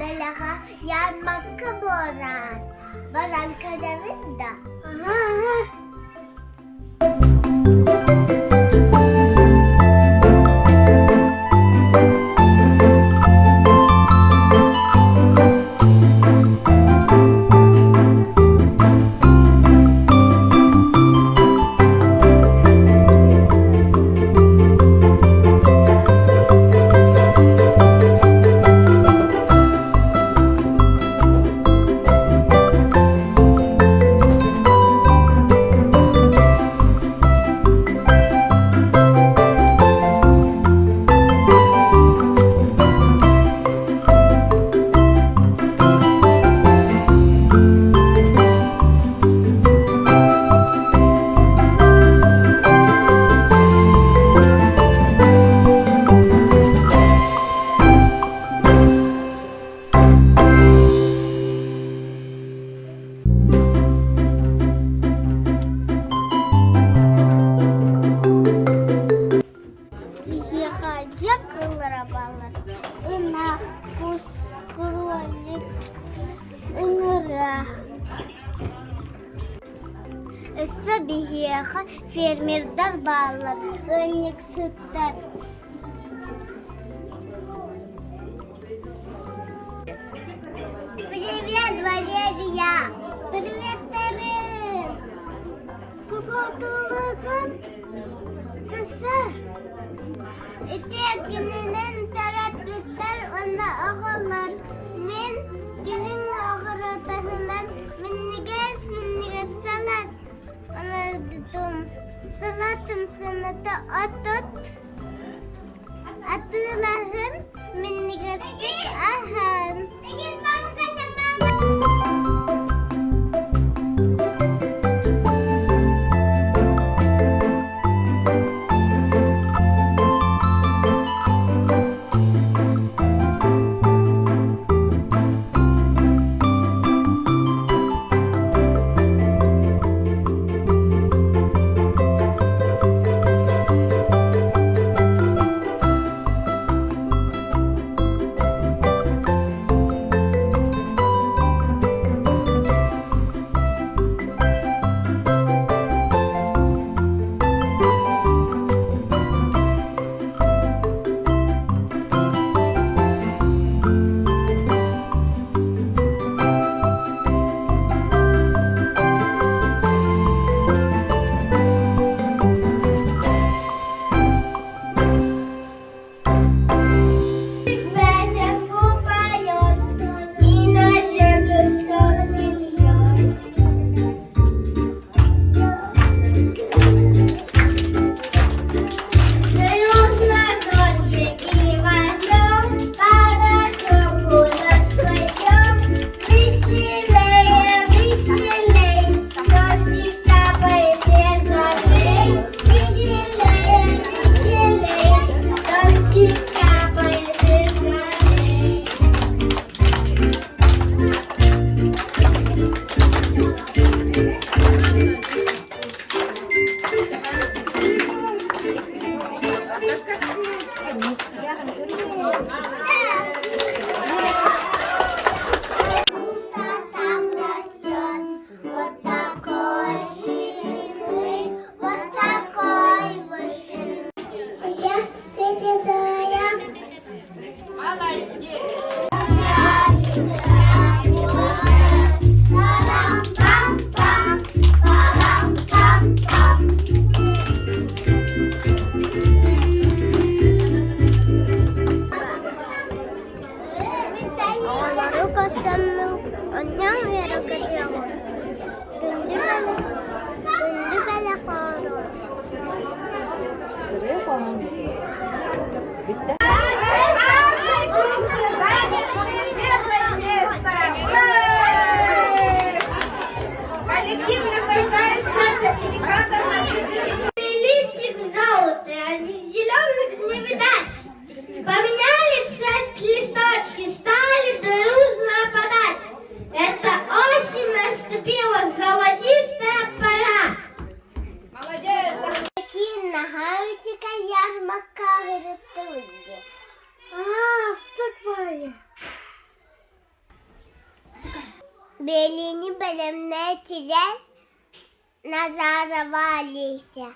Бэлэҕэ ярмарка буолар. Баран көрөбүт да? Биһиэхэ дьиэ кыыллара бааллар. Ынах, кус, кролик, ыҥырыа. Өссө биһиэхэ фермердар бааллар, ыанньыксыттар. Привет, Валерия! Привет, Тарин! Кукутулукун Ити кининэн төрөппүттэр уонна оҕолор мин күһүн оҕуруотаһынан минньигэс минньигэс салат оҥорбутум. Салатым сыаната 30 Атыылаһын минньигэстик аһаан. И на землю слезы льет. Вот такой длины, вот такой вышины. Я передаю. Оҕолору көрсөммүн онньоон үөрэ көтүөҕүм, күндү күндү бэлэх оҥоруом. Коллектив награждается сертификатом на 3000 Листик золотый, а зеленых не видать. Поменяли цвет листочки, стали дружно опадать. Это осень наступила, золотистая пора. Молодец! Наһаа ярмарка гриб. Биэриини бэлэмнээччилэр Назарова Олеся.